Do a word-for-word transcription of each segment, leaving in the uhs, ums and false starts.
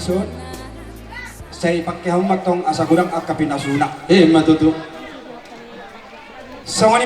Sai pangke hamu ma antong asa godang angka pinasuna. Ima tutu. Songon i.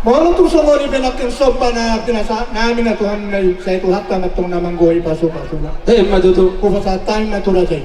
Molo tung songon i pe nangkin somba na pinasahat nami na tu hamu na i, sai Tuhanta ma antong na manggohi pasupasuna. Ima tutu. Hupasahat hami ma tu raja i.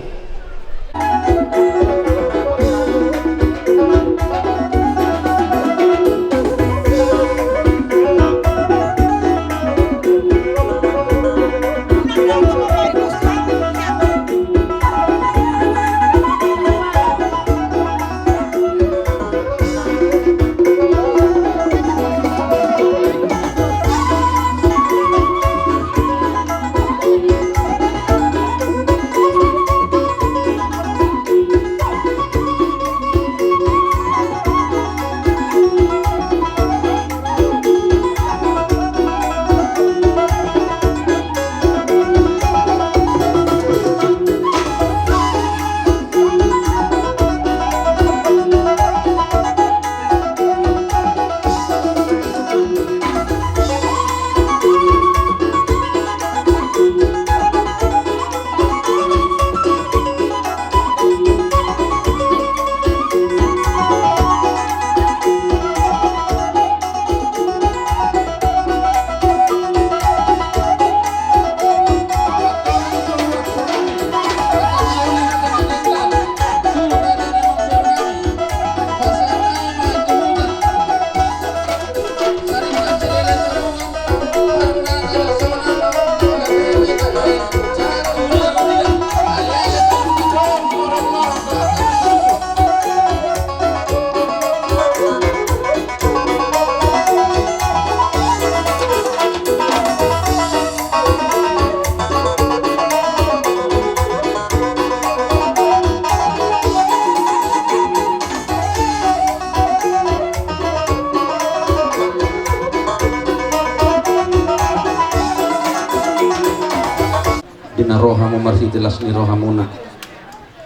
Di na ro hamu marhite las ni rohamuna,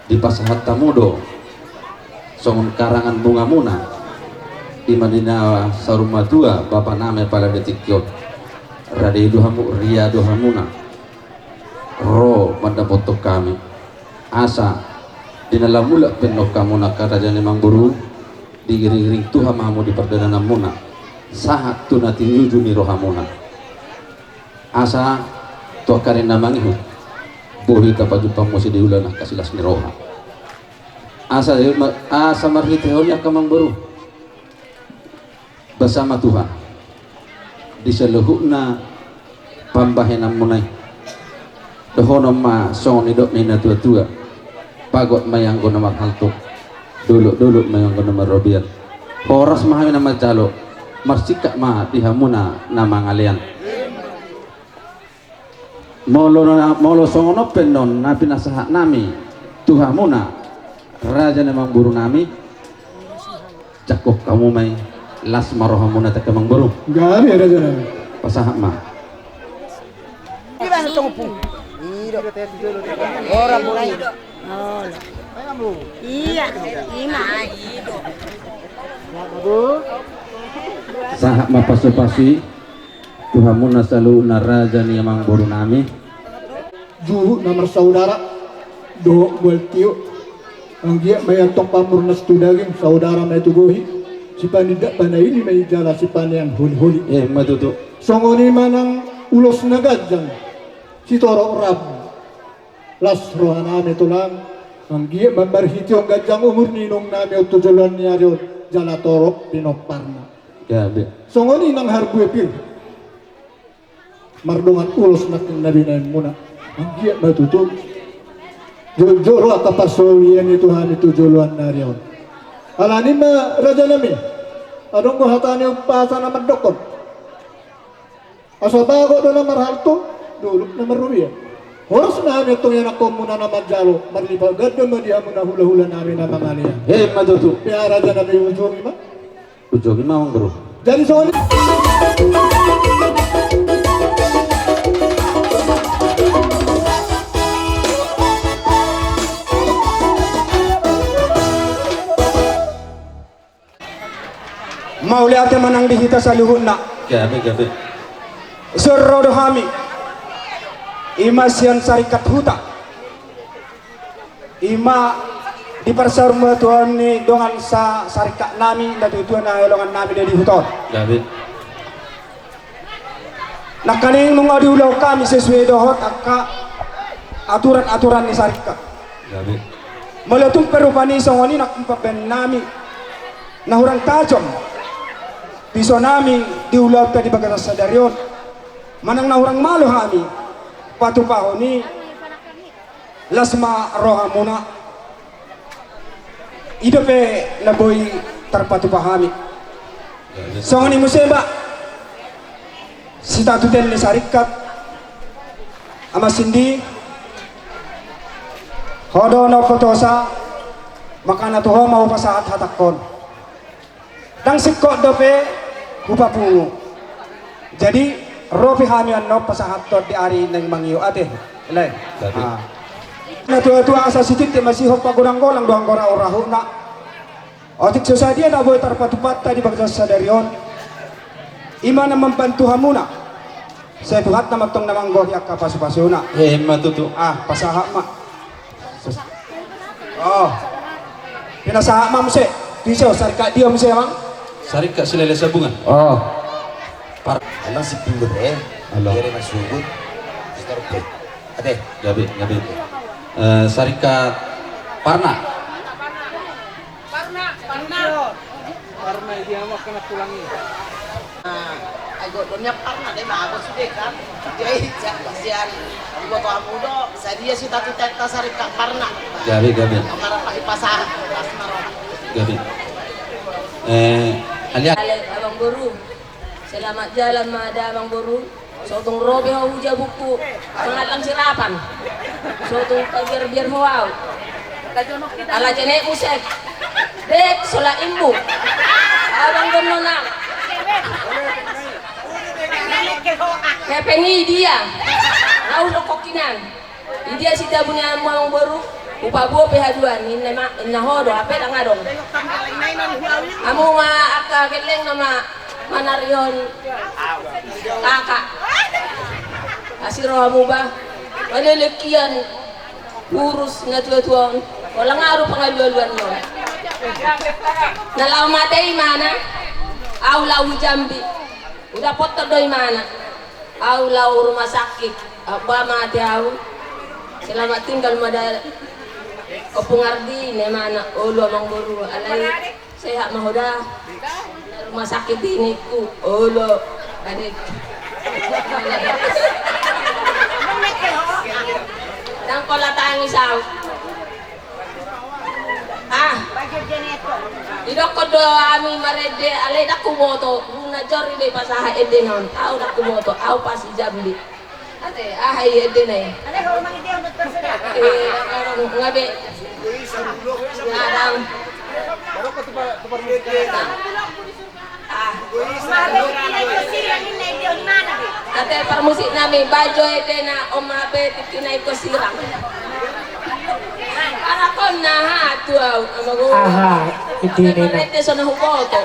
dipasahat hamu do songon karangan bungamuna, i ma di na saur matua bapa nami pala di tingki on. Rade do hamu, ria do hamuna ro mandapothon hami. Asa di na laho mulak pe annon hamuna angka raja ni amangboru, diiringiring Tuhan ma hamu di pardalananmuna sahat tu na tinjuju ni rohamuna. Asa tu angka ari na mangihut boi tapajumpang muse di ulaon angka silas ni roha. Asa, asa marhitehon i angka amangboru, basa ma Tuhan di saluhutna pambahenanmuna i. Dohonon ma songon nidok ni natuatua: Bagot ma i anggo na marhalto, dolokdolok ma i anggo na marrobean. Horas ma hami na manjalo, marsingkat ma di hamuna na mangalean. Molo na, molo songon on pe annon na pinasahat nami tu hamuna, raja ni amangboru nami, jangkon hamu ma i, las ma rohamuna, tangkas amangboru. Gabe, raja nami. Pasahat ma. Ora mulai. Iya, ima. Sahat ma pasupasu i tu hamuna saluhutna, raja ni amangboru nami. Juhut na marsaudara dohot mual tio. Anggiat ma i antong pamurnas tu daging, saudara ma i tu bohi. Sipanindak panaili ma i jala sipaneang holiholi. Ima tutu. Songon i ma nang ulos na ganjang, sitorop rambu. Las roha nami tulang, anggiat ma marhite on ganjang umur ni inong nami on tu joloan ni ari on jala torop pinomparna. Gabe. Songon i nang harbue pir mardongan ulos nangkin na binaenmuna. Anggiat ma tutu jolo angka parsaulian i tu hami tu joloan ni ari on. Alani i ma raja nami, adong do hata ni umpasa na mandokkon: Asa bagot do na marhalto, dolok na marrubia. Horas ma hami antong ianakhonmuna na manjalo, marlipat ganda ma di hamuna hulahula nami na mangalean. Ima tutu. Pe raja nami, ujongi ma. Ujongi ma amangboru. Jadi songon i. Mauliate ma nang di hita saluhutna. Gabe, gabe. Sian ro do hami, ima sian Saringkat Huta. Ima di parsaurmatuaon ni dongan sa-, saringkat nami, natuatua na hinaholongan nami do di huta on. Gabe. Nangkaning nunga diulahon hami sesuai dohot angka aturan-aturan ni saringkat. Gabe. Molo tung pe rupani songon i nangkin pambahen nami na hurang tajom, piso nami di ulaonta di bagasan sadari on, manang na hurang malo hami patupahon i, las ma rohamuna. I dope na boi tarpatupa hami. Songon i muse ma sitatuten ni saringkat, Ama Sindi, ho do na umbotosa, makana tu ho ma hupasahat hatangkon. Ndang singkop dope hupapungu. Jadi ro pe hami annon pasahathon di ari naeng mangihut, ate. Lae. Gabe. Ah. Natuatua asa sitintin masihol, pagodanggodang do anggora rahutna. Otik so sadia na boi tarpatupanta di bagasan sadari on, ima na mambantu hamuna. Sai Tuhanta ma antong na manggohi angka pasupasuna. Ima tutu. Ah, pasahat ma. Oh. Pinasahat ma muse. Tu ise, saringkat dia muse, amang? Saringkat Silele Sabungan. Oh. Par-, alang si pinggur, eh. Alang. Dia masuk. Setor pe. Ate. Gabe, gabe. Eh, saringkat Parna. Parna, Parna. Parna, dia mau kena tulangi. Nah, ai godang nian Parna, dia bagus sudah kan. Jadi, siapa sian, gua tuh amudo, sadia sitatutanta saringkat Parna. Gabe, gabe. Amara Pak Ipasa, pas marona. Gabe. Eh, alia. Ale, amangboru. Selamat jalan ma da, amangboru. So tung ro be ho hu jabungku, songon alang sirapan. So tung tabiarbiar ho au. Ala jenek muse. Dek, sola imbu. Abang donnona. Hepeng i dia. Au do kokinan. Idia sitabunianmu, amangboru? Hupaboa pe haduan, ninna ma, ninna ho do, hape ndang adong. Hamu ma angka gellengna ma manarihon kakak. Asi ro hamu ba. Malelek hian, hurus natuatua on. Holan nga adong pangalualuan on. Na laho mate imana, au laho hu Jambi. Udah potong do imana. Au laho rumah sakit. Au ba mate au. Selamat tinggal ma da Ompung Ardi, ninna imana. Olo, amangboru, alai sehat ma ho da? Rumah sakit i, ningku. Olo, adek. Ndang pola tangis au. Ah. Didokkon do hami marende, alai ndang huboto. Nunga jor i do pasahat endena on. Au ndang huboto, au pas di Jambi. Ate, aha i ende na i? Eh, nunga be. Adong. Ah. Ate parmusik nami, bajo ende na on ma be tingki na ingkon sirang. Parakon na aha tu au, ama guru. Aha, ende na. Ende so na huboto.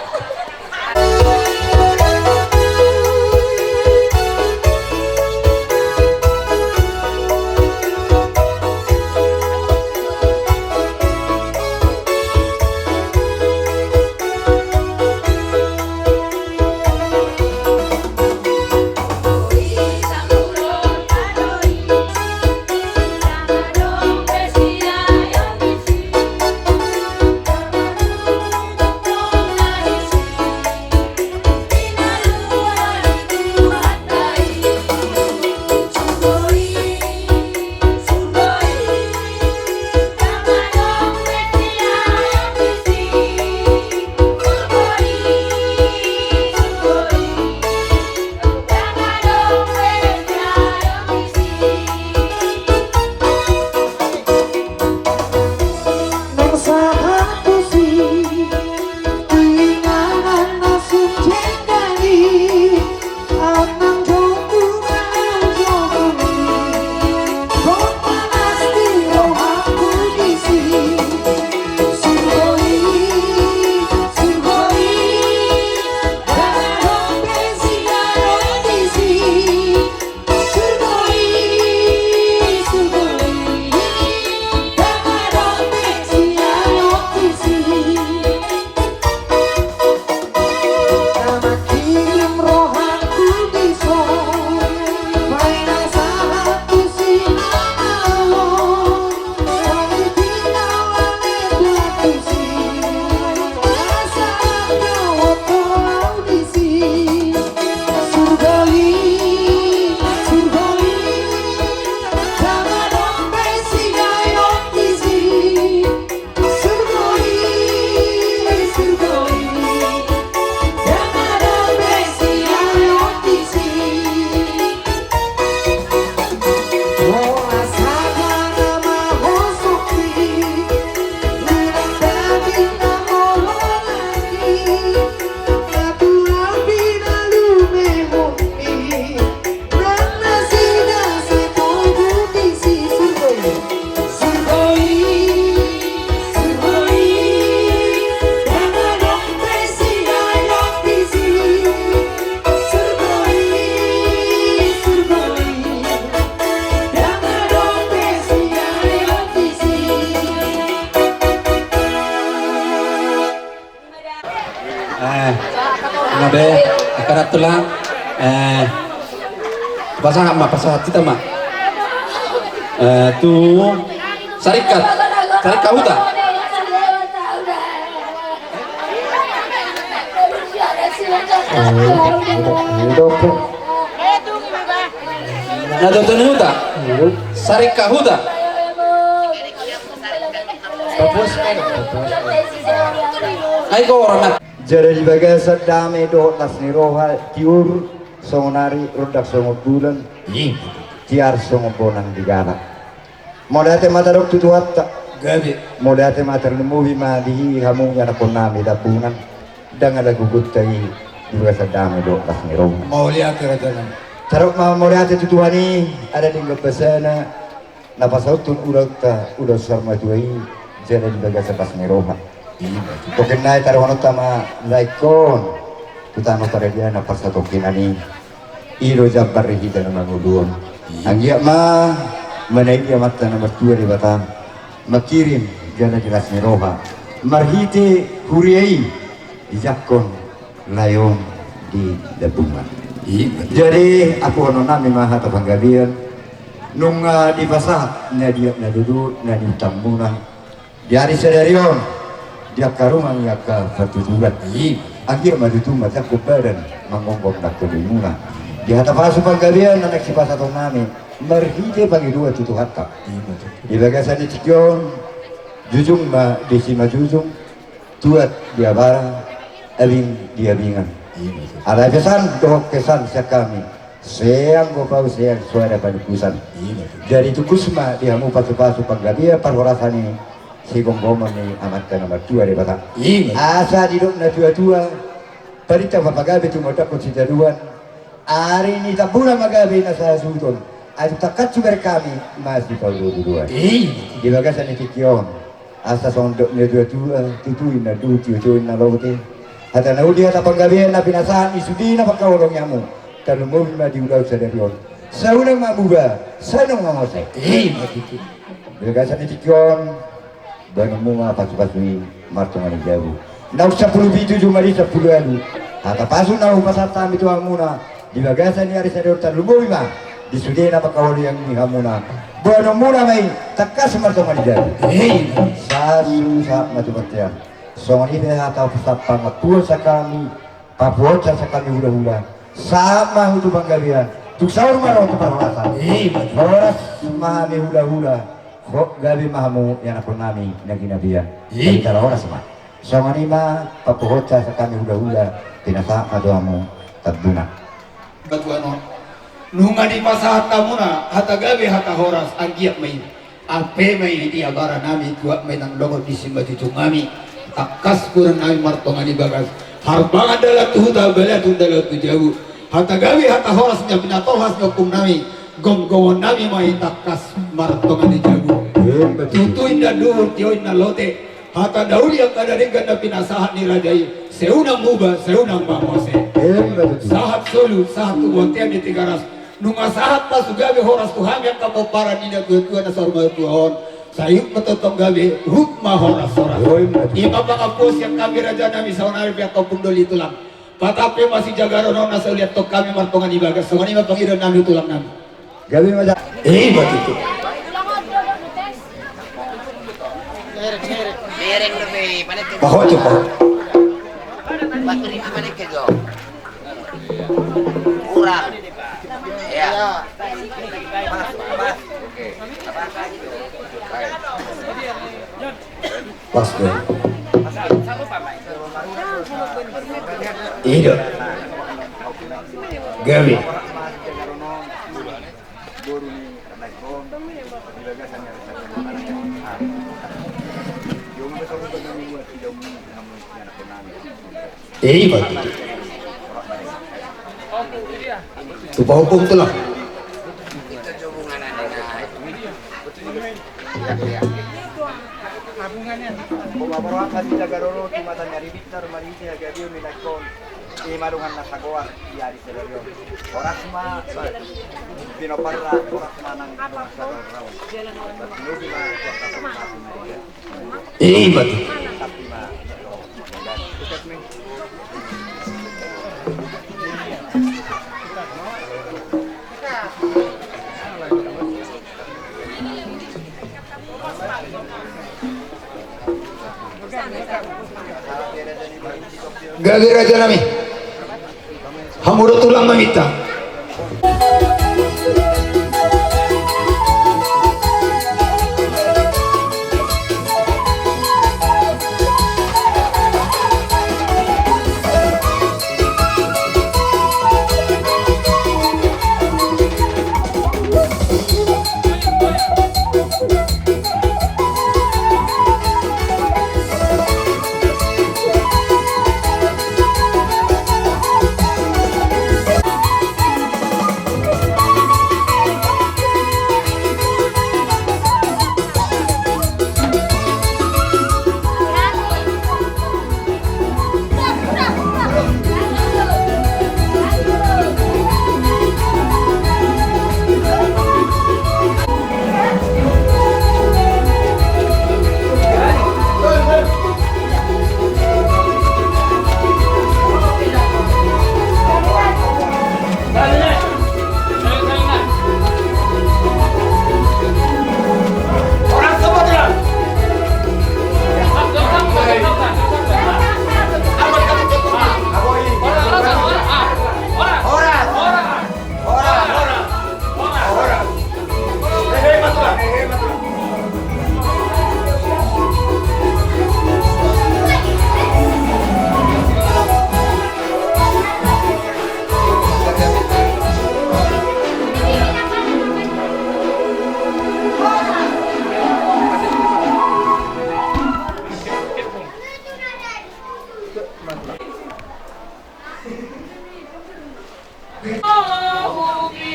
Eh, na be, angka na tulang. Eh, pasahat ma, pasahat hita ma. Eh, tu Sarikat, Sarikat Huta. Na dohot ni Huta. Sarikat Huta. Ai ko orang na. Jala di bagasan dame dohot las ni roha, tiur songon ari, rondang songon bulan, tiar songon bonang di galang. Mauliate ma tadok tu Tuhanta. Gabe. Mauliate ma tarlumobi ma di hamu ianakhon nami Tambunan. Ndang ala gogonta i di bagasan dame dohot las ni roha. Mauliate raja nami. Tadok ma mauliate tu Tuhan i, ala denggan basana, na pasauthon ulaonta, ulaon saur matua i, jala di bagasan las ni roha. Ima tutu. Tongkin nai taruhononta ma lae ingkon tu tano Paradiana parsatongkinan i. I do jambar di hita na mangolu on. Ima. Anggiat ma manaili Amanta na martua Debata mangkirim jala di las ni roha marhite huria i dijangkon lae on di Tambunan. Ima tutu. Jadi, apuhonon nami ma hata panggabean, nunga dipasahat na di, na di, na di Tambunan. Di ari sadari on, di angka rumah ni angka partuturan. Ima. Anggiat ma tutu ma jangkon badan manggomgom nangkoninmuna. Di hata pasu panggabean na naeng sipasahaton nami marhite pangidoan tu Tuhanta. Ima tutu. Di bagasan ni tingki on, jujung ma di simanjujung, tuat di abara, abing di abingan. Ima tutu. Alai pesan dohot kesan sian hami Sai anggo paus, sai anggo soara panungkusan. Jadi tungkus ma di hamu pasupasu panggabean parhorasan i, sigomgoman ni Amanta na martua Debata. Asa didok natuatua, parinta ma pagabe tumondangkon sitadoan. Ari ni Tambuna ma gabe na sahasuhuton. Ai tung tangkas hubereng hami masipaolooloan. Di bagasan ni tingki on, asa songon dok ni natuatua, tutu inna duhut, tio-tio inna lote. Hata na uli, hata panggabean na pinasahat ni sude na mangkaholongi hamu. Tarlumobi ma di ulaon sadari on. Sai unang ma muba, sai unang ma mose. Di bagasan ni tingki on, baenonmu ma pasupasu i martonga ni jabu. Naung sampulu pitu jumadi sampulu ualu. Hata pasu na hupasahat hami tu hamuna di bagasan ni ari sadari on, tarlumobi ma di sude na mangkaholongi hamuna. Baenonmuna ma i tangkas martonga ni jabu. Sahat susahat ma tu bontean. Songon i pe hata pasahat pangampuon sian hami, papuhot sian hami hulahula. Sahat ma tu panggabean, tung saur ma ro tu parhorasan. Horas ma hami hulahula. Ho, gabe ma hamu ianakkon nami na ginabean. Horas ma. Songon i ma papuhot sian hami hulahula, pinasahat ma tu hamu Tambuna. Batuan on. Nunga dipasahat hamuna hata gabe hata horas, anggiat ma i. Ampe ma i di abara nami, tuat ma i nang dohot di simbajujung nami. Tangkas hurang nami martonga ni bagas. Harbangan dalan tu huta, balean tu dalan tu jabu. Hata gabe hata horas na pinatolhas ni ompung nami. Gomgoman nami ma i tangkas martonga ni jabu. Tutu inna duhut, tio inna lote. Hata na uli, angka na denggan na pinasahat ni raja i. Sai unang muba, sai unang ma mose. Sahat solu, sahat tu bontean di Tigaras. Nunga sahat pasu gabe horas tu hami angka pomparan ni natuatua na saur matua on. Sai huhut ma tongtong gabe, huhut ma horas-horas. I ma pangampuon sian hami raja nami saonari pe angka ompung dohot tulang. Patampe ma sijagaron on na sai huliathon hami martonga ni bagas. Songon i ma pangidoan nami tu tulang nami. Gabe ma ja. I ma tutu. Pahotu, pahotu. Kurang. Ya. Pas, pas. Oke. Pas do. I do. Gabe. I ma tutu. Tu pahompu tulang. Horas ma pinompar, horas ma nang. I ma tutu. Gabe raja nami. Hamu do tulang maminta.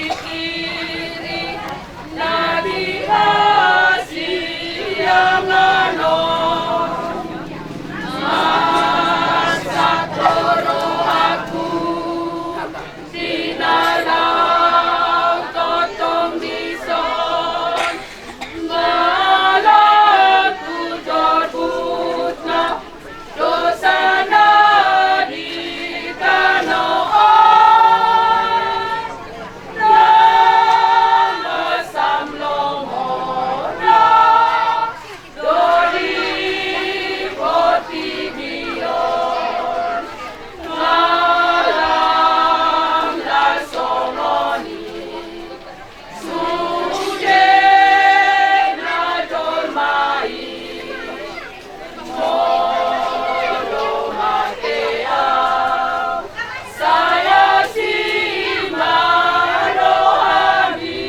Hupingkiri na di hasiangan on, mansat do rohangku di na laho tongtong dison, mangaku jorbutna dosa na di tano on, na masamlong hona do di portibi on. Malam na songon i sude na jolma i, molo mate au, sai asi ma rohami.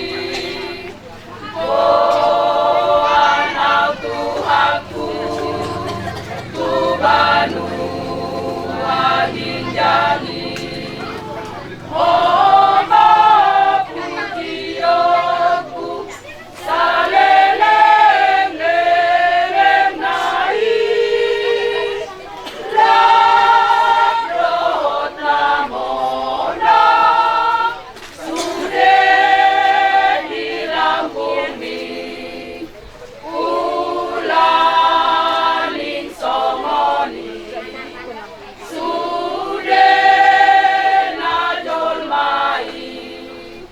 Boan au Tuhanku tu banua ginjang i, on ma pujianku saleleng lelengna i. Rap dohot namona sude di lambungmi, ulaning songon i sude na jolma i.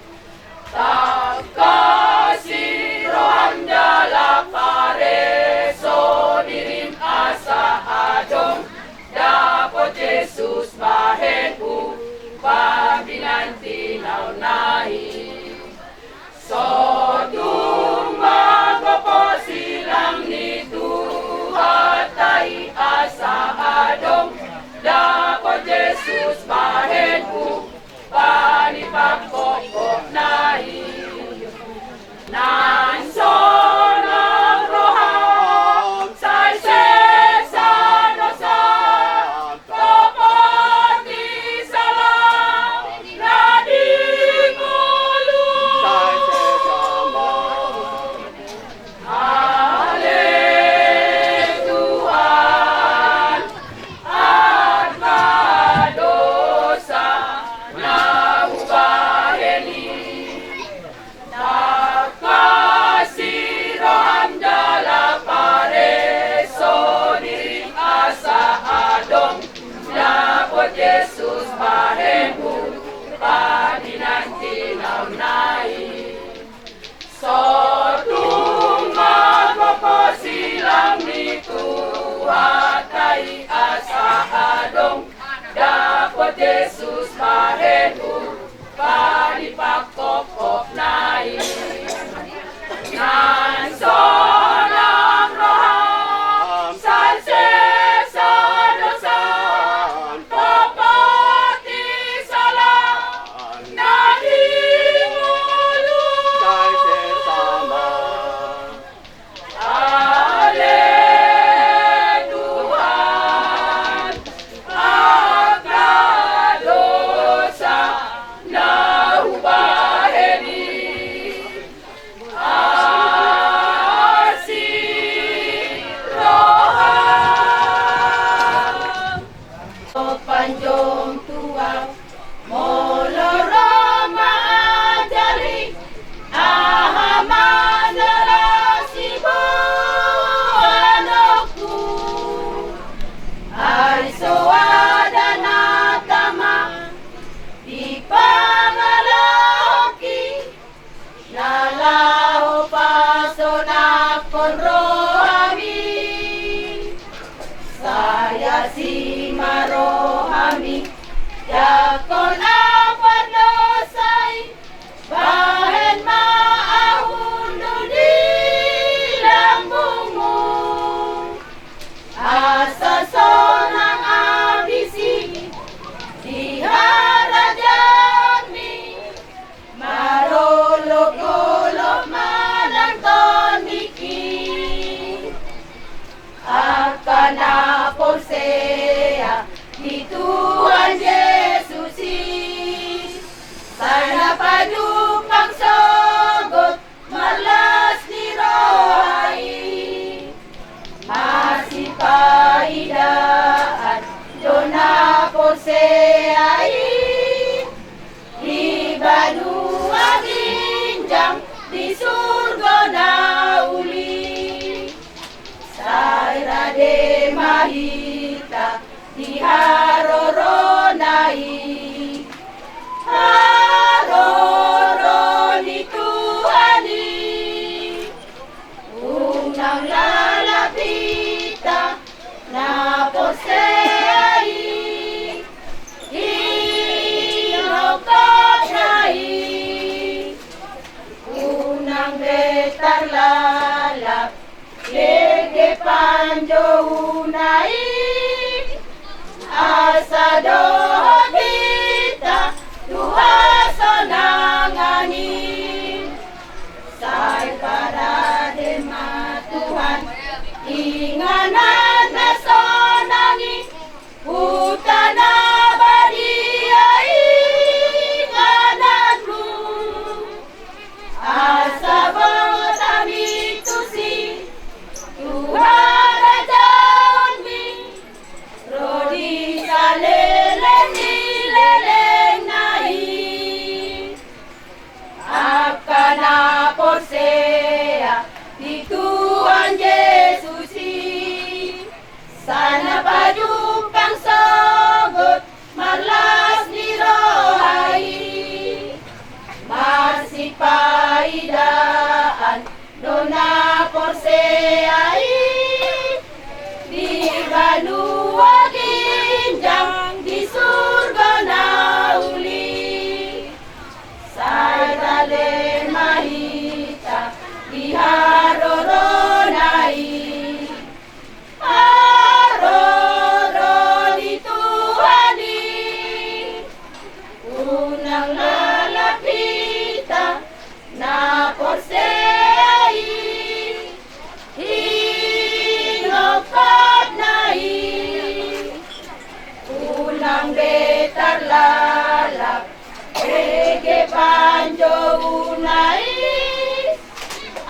Tangkasi roham jala pareso dirim asa adong dapot Jesus bahen upamina di na uli na i. Sotung ma gopo silang ni Tuhanta i asa adong dapot Jesus bahen upamina di pangkophopna i. Naeng sonang roham sai sesa dosa, topoti sala na di ngolu. Ale Tuhan, angka dosa na hubahen i. Tangkasi roham jala pareso dirim asa adong dapot Jesus bahen upamina di na uli na i. Sotung ma gopo silang ni Tuhanta i asa adong dapot Jesus bahen upamina di pangkophopna i. Naeng sonang roham sai sesa dosa, topoti sala na di ngolu. Ale Tuhan, angka dosa na hubahen i. Asi roham. Panjom tua molo ro ma ajali, aha ma na laho siboanonku? Ai so ada na tama di pangalahonki, na laho pasonanghon rohami. Sai asi ma rohami, jangkon na pardosa i, bahen ma ahu unduk di lambungmu. Asa sonang abisi di harajaonmi. Marolopolop manang tondingki angka na porsea di Tuhan Jesus i. Seai di banua ginjang di surgo na uli. Sai rade ma hita di harorona i. Haroro ni Tuhan i. Unang lalap hita na porsea i, i rongkapna i. Unang be tarlalap bege panjouna i, asa dohot hita tu hasonangan i. Sai parade ma Tuhan inganan na sonang i, huta na badia ingananmu. Asa bot hami tusi tu harajaonmi, ro di saleleng ni lelengna i. Angka na porsea di Tuhan Jesus i, sai na pajumpang sogot marlas ni roha i. Marsipaidaan do na porsea i, di banua ginjang di surgo na uli. Sai rade ma hita di harorona i. Haroro ni Tuhan i. Unang lalap hita na porsea i, i rongkapna i. Unang be tarlalap bege panjouna i,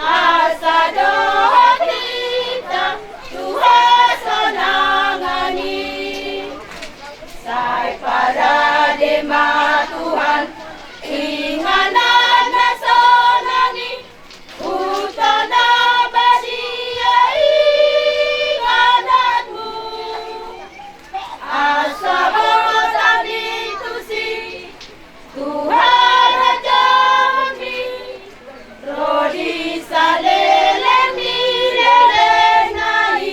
asa dohot hita tu hasonangan i. Sai parade ma Tuhan inganan na sonang i, huta na badia ingananmu. Asa bot hami tusi tu harajaonmi, ro di saleleng ni lelengna i.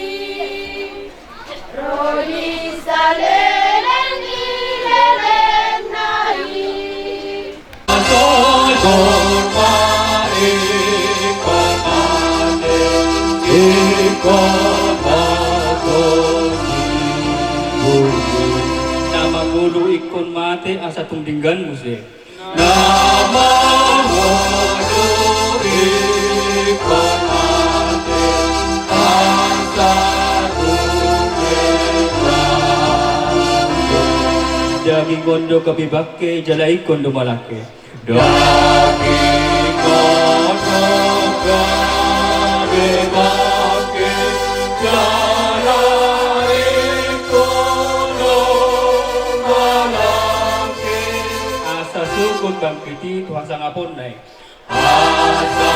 Ro di saleleng ni lelengna i. Na mangolu ingkon mate asa tung denggan muse. Na mangolu ingkon mate asa tung denggan muse. Daging on do gabe bangke jala ingkon do malangke. Daging on do gabe bangke jala ingkon do malangke. Asa sogot bangkit i tu hasangaponna i. Asa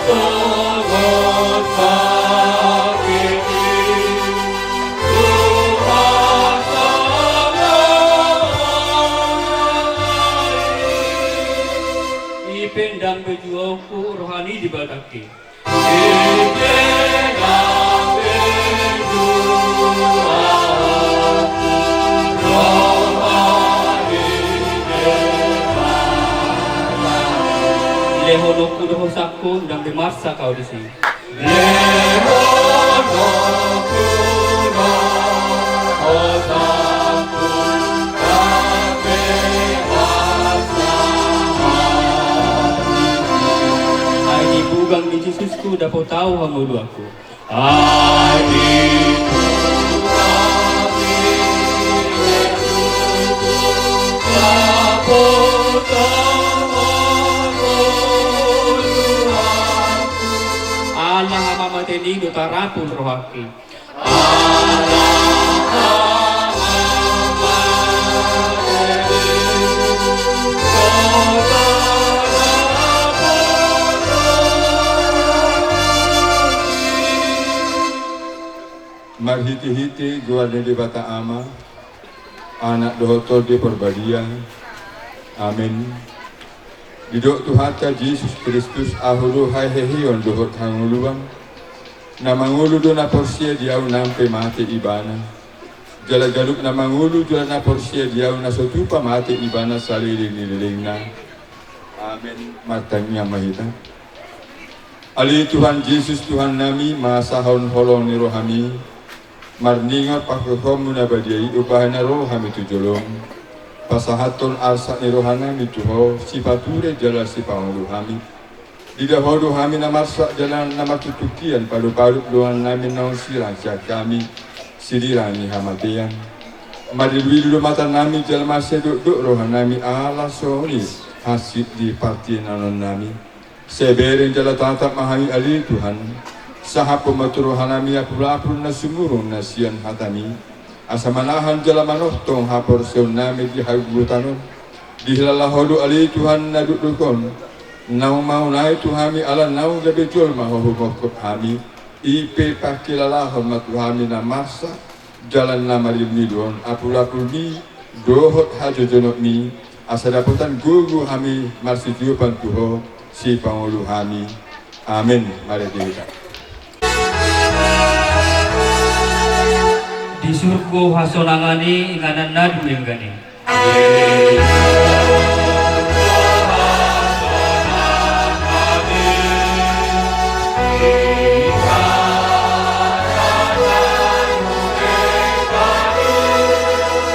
sogot bangkit i tu hasangaponna i. I pe ndang be juaonku roha ni Debatangki. I pe ndang be juaonku roha ni Debatangki. Lehononku do hosangku ndang be marsak au disi. Lehononku do hosangku ndang be marsak au disi. Ai di bugang ni Jesusku dapot au hangoluanku. Ai di bugang ni Jesusku dapot au hangoluanku. Ala hamamate ni i do tarapul rohangki. Ala hamamate Di hita goar ni Debata Ama, Anak dohot Tondi Parbadia. Amen. Didok Tuhanta Jesus Kristus, ahu do haheheon dohot hangoluan. Na mangolu do na porsea di ahu nang pe mate ibana. Jala ganup na mangolu jala na porsea di ahu na so tupa mate ibana saleleng ni lelengna. Amen. Martangiang ma hita. Ale Tuhan Jesus Tuhannami, masahon holong ni rohami, marningot pangkorhonmu na badia i umbahen na ro hami tu jolom. Pasahathon arsak ni rohanami tu Ho, sipature jala sipangolu hami. Dida Ho do hami na marsak jala na martutukian, palu-palu dongannami naung sirang sian hami, sinirang ni hamatean. Madilu-ilu do matanami jala masedok-dok rohanami ala songon i hansit di partinanonnami. Sai bereng jala tatap ma hami ale Tuhan, sahaphon ma tu rohanami apul-apul na sumurung na sian hatami, asa manahan jala manongtong haporseaonnami di hagogotan on. Dihilala Ho do ale Tuhan na dokdok on, naung mangonai tu hami ala naung gabe jolma Ho humophop hami, i pe pangkilalahon ma tu hami na marsak jala na madilu-ilu on apul-apulmi dohot hajojonokmi, asa dapotan gogo hami marsitiopan tu Ho, sipangolu hami. Amen. Mari di hita. Di surgo hasonangan i, inganan na dumenggan i.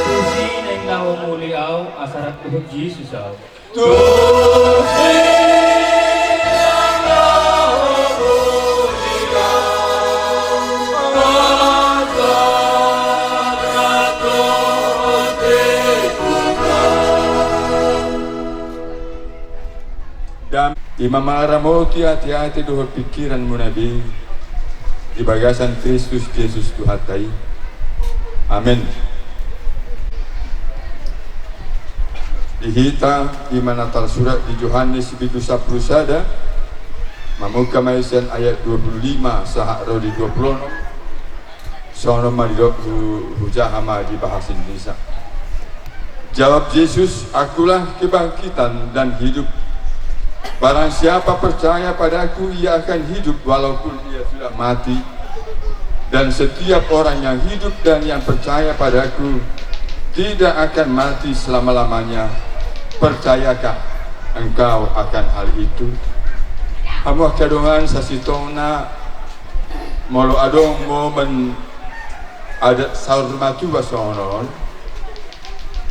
Tusi naeng laho muli au, asa rap dohot Jesus au. Dam-, i ma mangaramoti ateate dohot pingkiranmuna be di bagasan Kristus Jesus Tuhanta i. Amen. Di hita i ma na tarsurat di Johannes bindu sampulu sada, mamungka ma i sian ayat dua pulu lima sahat ro di dua pulu onom. Songon on ma didok hu-, hujaha ma di bahasa Indonesia. Jawab Jesus, "Akulah kebangkitan dan hidup. Barang siapa percaya padaku, ia akan hidup walaupun ia sudah mati. Dan setiap orang yang hidup dan yang percaya padaku tidak akan mati selama-lamanya. Percayakah engkau akan hal itu?" Hamu angka dongan, sasintongna, molo adong momen adat saur matua songon on,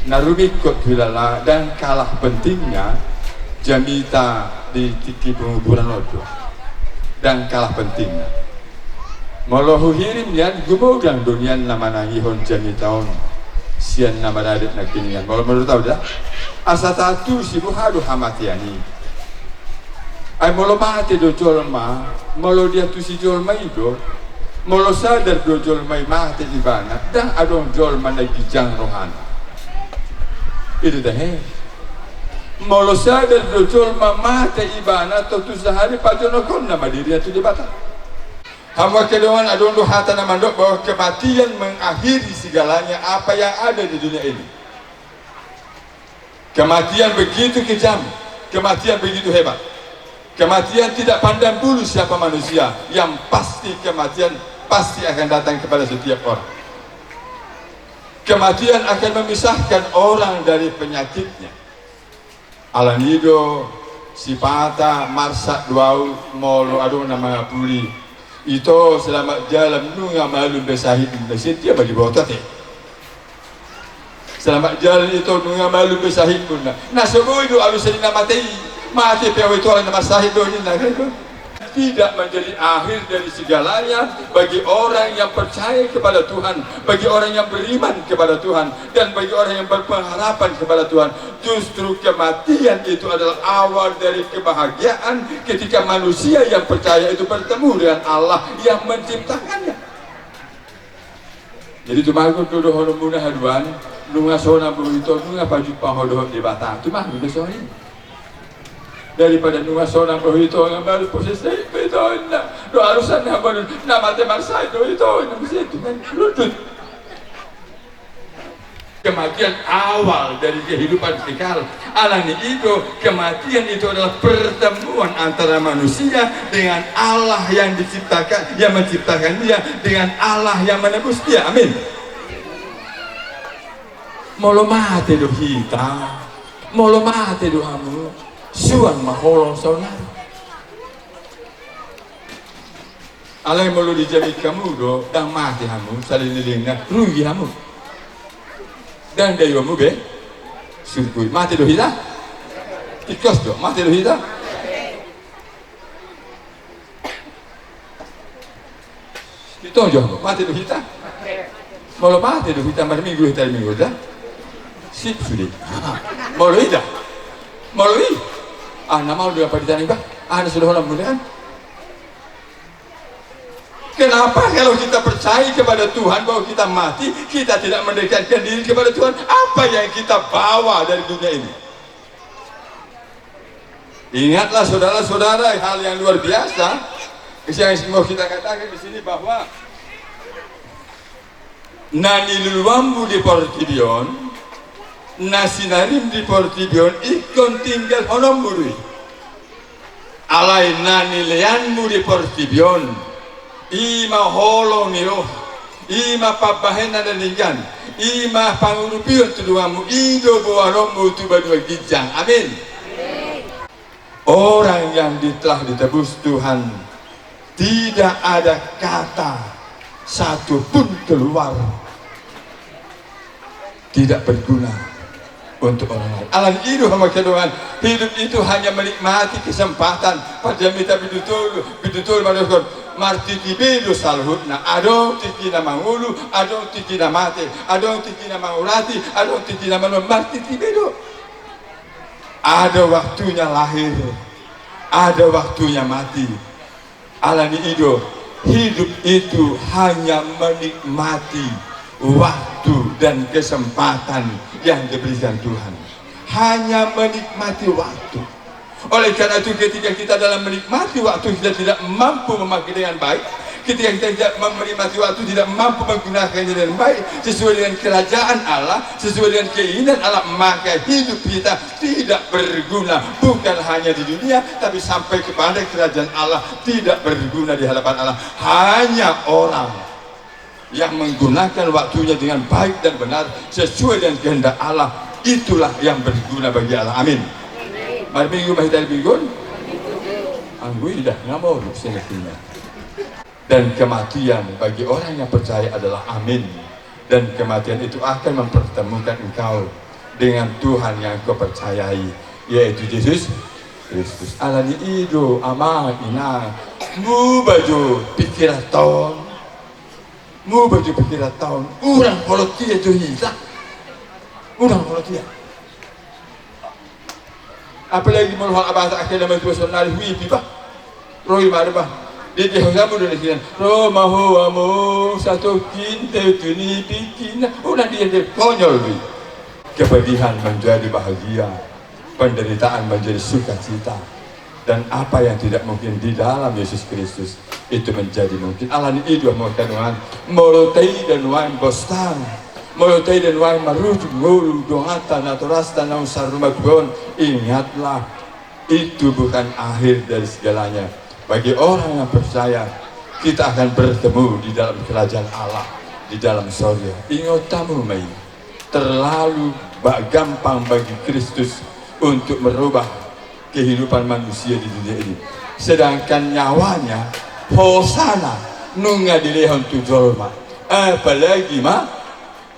na rumingkot huhilala, ndang kalah pentingna jamita di tingki penguburan on do. Ndang kalah pentingna. Molo huhirim nian, gumogang do nian na manangihon jamita on sian na maradat nangkiningan. Molo menurut au da, asa taantusi boha do hamatean i. Ai molo mate do jolma, molo diantusi jolma i do, molo sadar do jolma i mate ibana, ndang adong jolma na ginjang rohana. I do tahe. Molo sadar do jolma mate ibana, tontu sahali pajonokhonna ma dirinya tu Debata. Hamu angka dongan, adong do hata na mandok bahwa kematian mengakhiri segalanya apa yang ada di dunia ini. Kematian begitu kejam, kematian begitu hebat. Kematian tidak pandang bulu siapa manusia, yang pasti kematian pasti akan datang kepada setiap orang. Kematian akan memisahkan orang dari penyakitnya. Alani i do sipata marsak do au molo adong na mangapuli. Ito, selamat jalan, nunga malum be sahitmuna. Sian dia ma diboto ate? Selamat jalan ito, nunga malum be sahitmuna. Na so boi do alusan ni na mate i. Mate pe au ito, alai na marsahit do ninna. Tidak menjadi akhir dari segalanya bagi orang yang percaya kepada Tuhan, bagi orang yang beriman kepada Tuhan, dan bagi orang yang berpengharapan kepada Tuhan. Justru kematian itu adalah awal dari kebahagiaan ketika manusia yang percaya itu bertemu dengan Allah yang menciptakannya. Jadi tumagon do dohononmuna haduan, nunga sonang bohi ito, nunga pajumpang ho dohot Debata. Tumagon do songon i. Daripada nunga sonang bohi ito, nga baru proses sahit pe ito, inna. Do alusan na baru na mate marsai do ito, na bisa itu kan lutut. Kematian awal dari kehidupan kekal. Alani i do, kematian itu adalah pertemuan antara manusia dengan Allah yang diciptakan, yang menciptakan dia, dengan Allah yang menebus dia. Amin. Molo mate do hita, molo mate do hamu, suang ma holong saonari. Alai molo dijamit hamu do, ndang mate hamu saleleng-lelengna, rugi hamu. Ndang daion hamu be surgo i. Mate do hita? Tingkos do, mate do hita? Ito jo, mate do hita? Molo mate do hita, marminggu hita, minggu hita. Sip sude. Molo ida. Molo i. Ah, na maol do apa di tanah iba? Ah, na sudah holam mulian. Kenapa kalau kita percaya kepada Tuhan bahwa kita mati, kita tidak mendekatkan diri kepada Tuhan? Apa yang kita bawa dari dunia ini? Ingatlah saudara-saudara, hal yang luar biasa yang mau kita katakan di sini, bahwa na niluluanmu di portibi on, na sinarim di portibi on, ingkon tinggalhononmu do i. Alai na nileanmu di portibi on, i ma holong ni roha, i ma pambahenan na denggan, i ma pangurupion tu donganmu, i do boanonmu tu banua ginjang. Amin. Orang yang di-, telah ditebus Tuhan, tidak ada kata satu pun keluar tidak berguna untuk orang lain. Alani i do, hamu angka dongan, hidup itu hanya menikmati kesempatan. Parjamita bindu tolu, bindu tolu mandok, martingki be do saluhutna. Adong tingkina mangolu, adong tingkina mate, adong tingkina mangurati, adong tingkina manuan, martingki be do. Ada waktunya lahir, ada waktunya mati. Alani i do, hidup itu hanya menikmati waktu dan kesempatan yang diberikan Tuhan. Hanya menikmati waktu. Oleh karena itu, ketika kita dalam menikmati waktu, kita tidak mampu memakai dengan baik, ketika kita tidak menikmati waktu, tidak mampu menggunakannya dengan baik, sesuai dengan kerajaan Allah, sesuai dengan keinginan Allah, maka hidup kita tidak berguna, bukan hanya di dunia, tapi sampai kepada kerajaan Allah tidak berguna di hadapan Allah. Hanya orang yang menggunakan waktunya dengan baik dan benar sesuai dengan kehendak Allah, itulah yang berguna bagi Allah. Amin. Marminggu ma hita di Minggu on? Anggo i da, nga moruk seleksinya. Dan kematian bagi orang yang percaya adalah amin. Dan kematian itu akan mempertemukan engkau dengan Tuhan yang kau percayai, yaitu Jesus Kristus. Alani i do, amang, inang, muba jo pikiran taon, muba jo pikiran taon, unang holot ia jo hita, unang holot ia. Apalagi molo hal abasa akhirna maju sonari huipi bah. Roi ma bah. Dia dia ho samu do nasian. Ro ma ho amo satongkin tetu ni pikirna. Unang dia dia konyol do i. Kepedihan menjadi bahagia. Penderitaan menjadi sukacita. Dan apa yang tidak mungkin di dalam Yesus Kristus itu menjadi mungkin. Alani i do, hamu angka dongan, molo taida nuaeng bostang, molo taida nuaeng marujung ngolu donganta, natorasta naung saur matua on, ingatlah, itu bukan akhir dari segalanya. Bagi orang yang percaya, kita akan bertemu di dalam kerajaan Allah, di dalam sorga. Ingot hamu ma i. Terlalu ba-, gampang bagi Kristus untuk merubah kehidupan manusia di dunia ini. Sedangkan nyawanya, hosana, nunga dilehon tu jolma. Apalagi ma,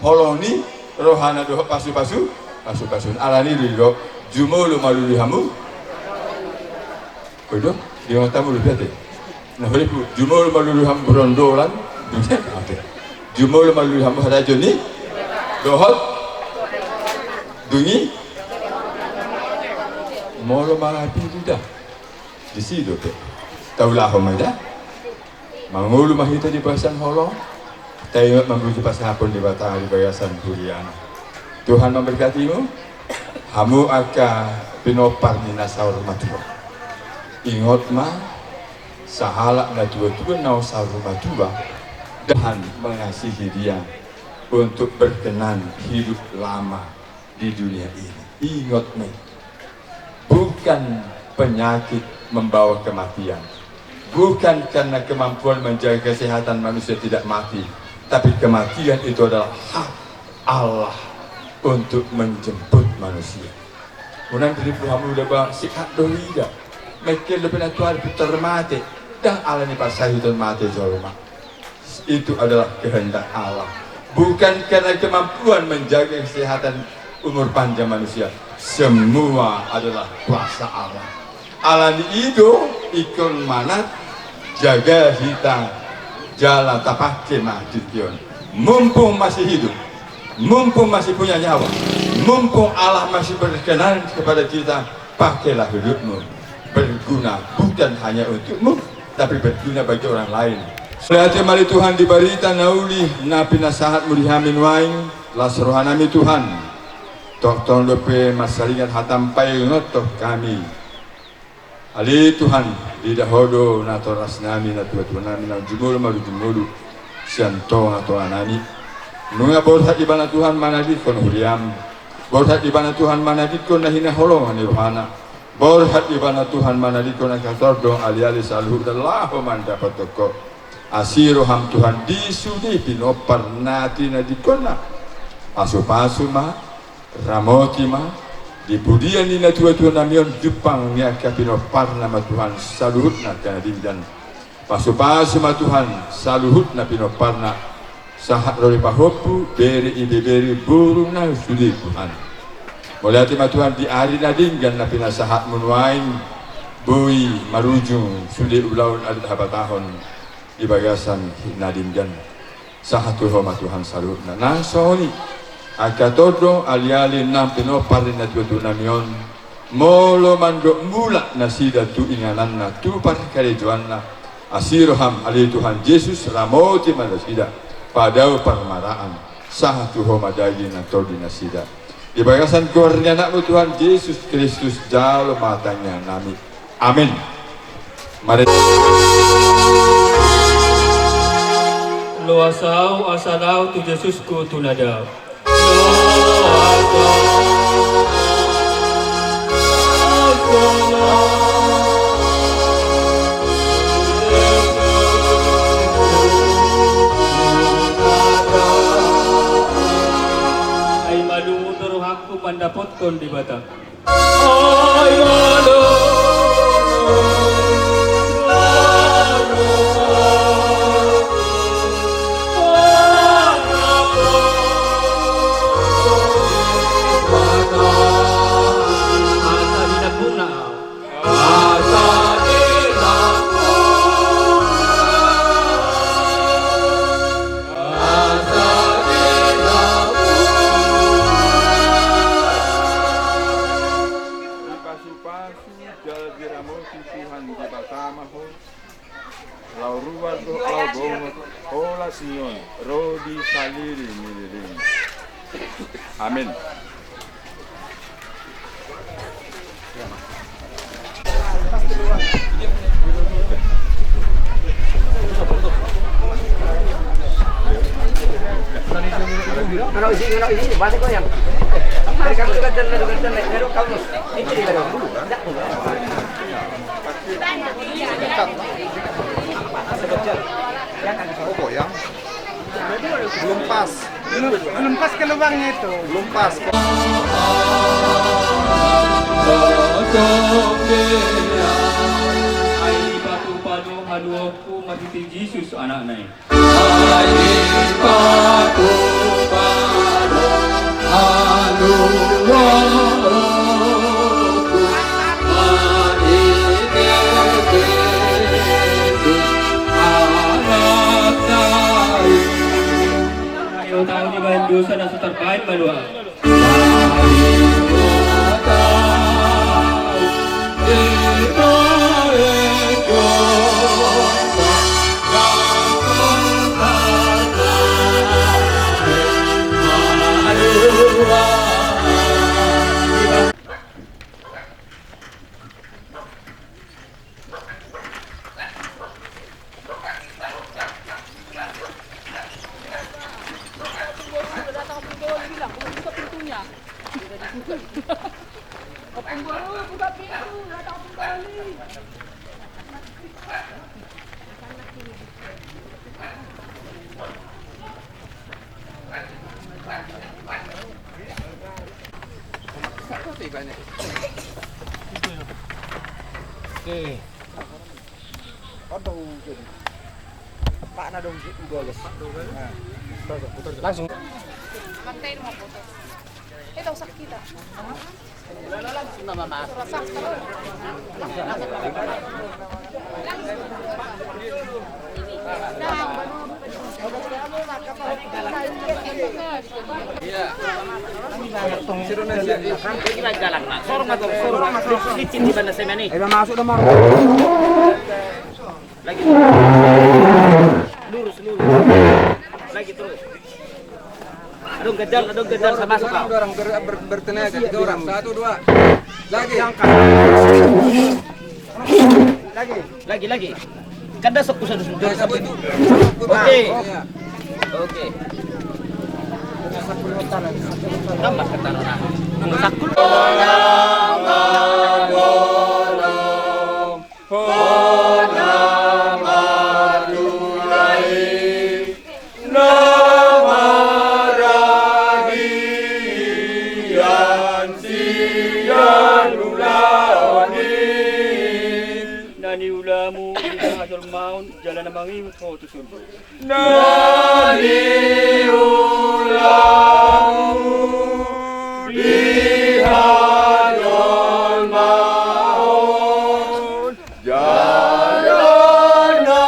holong ni rohana dohot pasu-pasu, pasu-pasu. Alani i do, jumolo malului hamu. Kodo, di matamu do berarti. Nah, huripu, jumolo malului hamu berondolan. Jumolo malului hamu harajaon ni. Dohot. Dung i. Molo mangapi do da. Disi dope. Taulahon ma da. Mangolu ma hita di bagasan holong. Taingot ma puji pasangapon Debata di bagasan huriana. Tuhan memberkatimu. Hamu angka pinompar ni na saur matua. Ingot ma, Sahalak na tua-tua na saur matua, Tuhan mengasihi dia untuk berkenan hidup lama di dunia ini. Ingat nih, bukan penyakit membawa kematian, bukan karena kemampuan menjaga kesehatan manusia tidak mati, tapi kematian itu adalah hak Allah untuk menjemput manusia. Unang diripu hamu da ba sihat do hida. Mengkel dope na tuari putar mate. Ndang ala ni parsahiton mate jolma. Itu adalah kehendak Allah. Bukan karena kemampuan menjaga kesehatan umur panjang manusia. Semua adalah kuasa Allah. Ala ni i do ingkon manat jaga hita jala tapake ma tingki on. Mumpung masih hidup, mumpung masih punya nyawa, mumpung Allah masih berkenan kepada kita, pakailah hidupmu berguna bukan hanya untukmu, tapi berguna bagi orang lain. Mauliate ma ale Tuhan di barita na uli na pinasahatmu di hami nuaeng, las rohanami Tuhan. Tongtong dope marsaringan hatam paingothon hami. Ale Tuhan, diida Ho do natorasnami, natuatuanami, na jumolo marujung ngolu sian tongatonganami. Nunga borhat Ibana Tuhan manadingkon huriaM. Borhat Ibana Tuhan manadingkon na hinaholongan ni rohana. Borhat Ibana Tuhan manadingkon angka tordong, aliali saluhutna laho mandapothon Ho. Asi rohaM Tuhan di sude pinompar na tinadingkonna. Pasupasu ma, ramoti ma, di pudian ni natuatuanami on jumpang ni angka pinomparna ma Tuhan saluhutna angka na denggan. Pasupasu ma Tuhan saluhutna pinomparna, sahat ro di pahompu, bere, ibebere, boru nang sude Tuhan. Mauliate ma Tuhan di ari na denggan na pinasahatmu nuaeng, boi marujung sude ulaon adat habatahon di bagasan na denggan. Sahat tu Ho ma Tuhan saluhutna. Nang songon i angka tordong, aliali nang pinompar ni natuatuanami on, molo mandok mulak nasida tu ingananna, tu parkarejoanna, asi rohaM ale Tuhan Jesus, ramoti ma nasida, padao parmaraan. Sahat tu Ho ma daging nang tondi nasida. Di bagasan goar ni AnakMu Tuhan Jesus Kristus jalo ma tangiangnami. Amen. Mari. Loas ahu asa lao tu Jesus, hutu na dao. Ai malungun do rohangku mandapothon Debata. Dipasupasu jala diramoti Tuhan Debata ma ho, laho ruar dohot laho bongot, holan sian on ro di saleleng ni leleng. Amen. Belum pas. Belum, belum pas ke lubangnya itu. Belum pas. Ai patupa do haluaonku marhite Jesus Anakna i. Ai patupa do haluaonku marhite Jesus Anakna i. Ai hutangihon dibahen dosa na so tarbahen malua. Oke. Pak, na dong, udah, guys. Langsung. Eh, tak usah kita. Sorong ma, sorong ma. Licin di mana semen i. Ayo, masuk dah, Mar. Lagi. Lurus, lurus. Lagi terus. Adong ganjal, adong ganjal, sama suka. Orang ber-, ber-, bertenaga, tiga orang. Satu, dua. Lagi. Lagi, lagi. Kan dasok ku satu sudut. Oke. Oke. Tambah ke tanah. Nunggu sakul. Hona marulai na maragian sian ulaon i. Na niulamu di hajolmaon jala na mangihut ho tu surgo. Na niulamu di hajolmaon jala na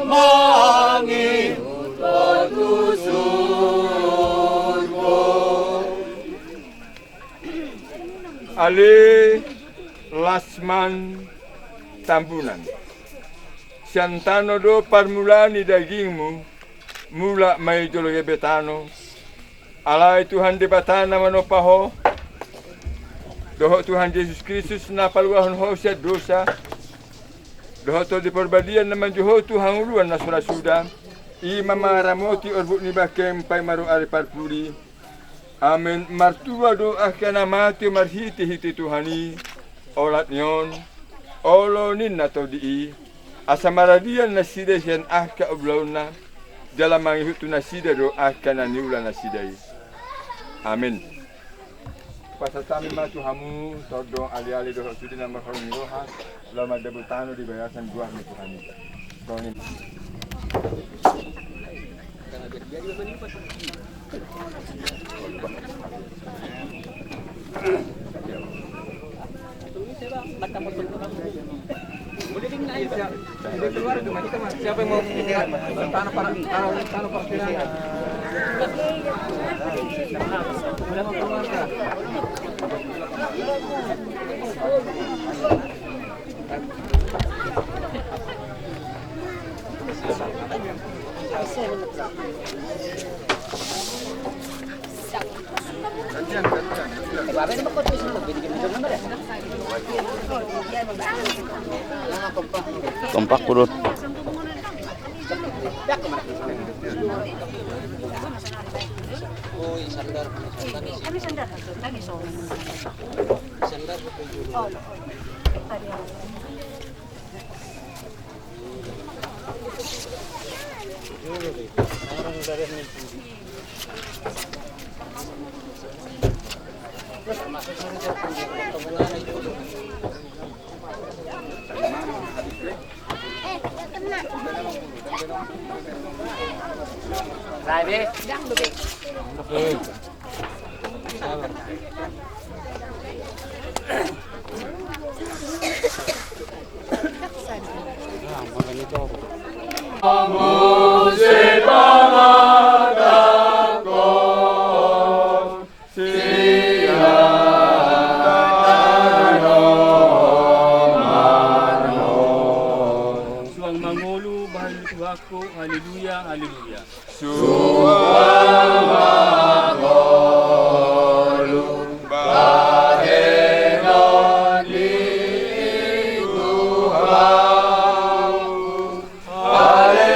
mangihut ho tu surgo. Ale Lasman Tambunan. Sian tano do parmulaan ni dagingmu, mulak ma i jolo gabe tano. Alai Tuhan Debata na manompa ho, dohot Tuhan Jesus Kristus na paluahon ho sian dosa, dohot Tondi Parbadia na manjou ho tu hangoluan na so ra suda, i ma mangaramoti orbuk ni bangkem paima ro ari parpudi. Amen. Martua do angka na mate marhitehite Tuhan i, olat ni on, olo ninna tondi i, asa maradian nasida sian angka ulaonna, jala mangihut tu nasida do angka na niula nasida i. Amen. Pasahat hami ma tu hamu tordong, aliali dohot sude na marholong ni roha, laho mandabu tano di bagasan goar ni Tuhan i. Songon i. Siapa yang mau tanah para-, tanah, tanah parkiraan? Kompak, Bro. Suang mangolu bahen ni Tuhanku, haleluya, haleluya. Suang mangolu bahenon ni Tuhan. Haleluya,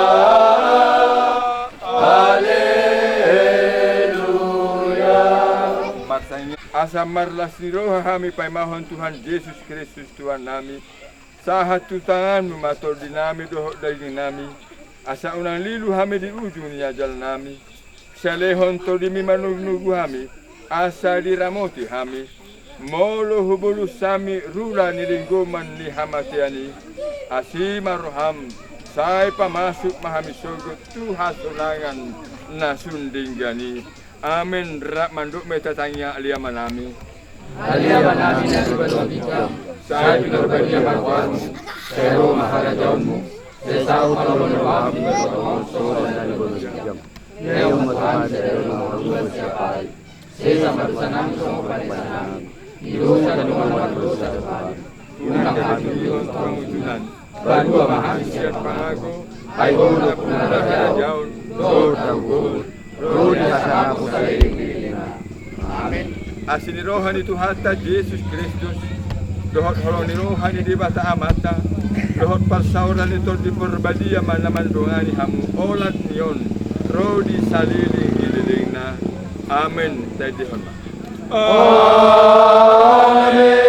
haleluya. Asa marlas ni roha hami paimahon Tuhan Jesus Kristus Tuhannami, sahat tu tanganmu ma tondinami dohot dagingnami, asa unang lilu hami di ujung ni ajalnami. Sai lehon tondimi manogunogu hami, asa diramoti hami. Molo hubolus hami rura ni linggoman ni hamatean i, asi ma roham, sai pamasuk ma hami sogot tu hasonangan na sun denggan i. Amen. Rap mandok ma hita tangiang Ale Amanami. Ale Amanami na di banua ginjang, sai pinarbadia ma goarmu, sai ro ma harajaonmu, sai saut ma lomo ni roham di banua on songon na di banua ginjang. Lehon ma Tuhan sadari on hangoluan siapari. Sesa ma dosanami songon panesanami di dosa ni na mardosa tu hami. Unang hami tinggalhon tu pangunjunan. Palua ma hami sian pangago. Ai Ho do nampuna harajaon dohot hagogoon, ro di hasangapon saleleng ni lelengna. Amen. Asi ni roha ni Tuhanta Jesus Kristus, dohot holong ni roha ni Debata Amanta, dohot parsaoran ni Tondi Parbadia ma na mandongani hamu olat ni on ro di saleleng ni lelengna. Amen. Taendehon ma. Amen.